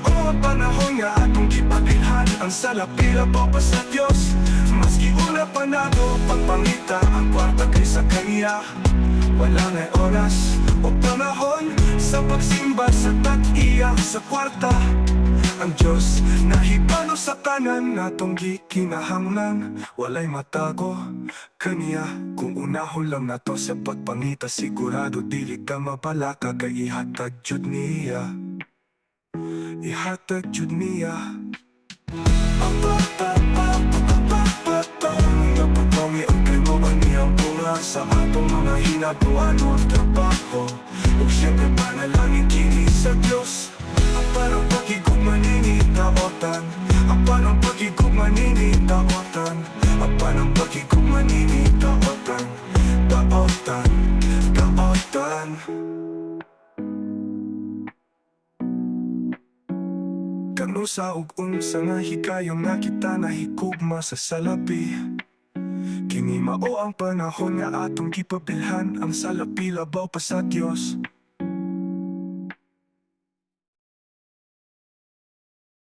mao ang panahon nga atong gipabilhan ang salapi labaw pa sa Dios. Maski una pa nato pagpangita ang kwarta kaysa kaniya. Wala na oras o panahon sa pagsimba sa tag-iya sa kwarta. Ang Diyos nahibalo sa tanan natong gikinahanglan. Walay matago kaniya. Kung unahon lang nato sa pagpangita, sigurado dili ka mabalaka kay ihatag jud niya. Ihatag jud niya. Ang nga pagpangi ang kay mao ang bunga sa atong mga hinaguan o trabaho. Ug syempre panalangin kini sa Diyos. Apan ang paghigugma nini taotan. Apan ang paghigugma nini taotan. Apan ang paghigugma nini taotan. Taotan, taotan. Kanusa ug unsa nga higayon nga kita nahigugma sa salapi? Kini mao ang panahon nga atong gipabilhan ang salapi labaw pa sa Dios.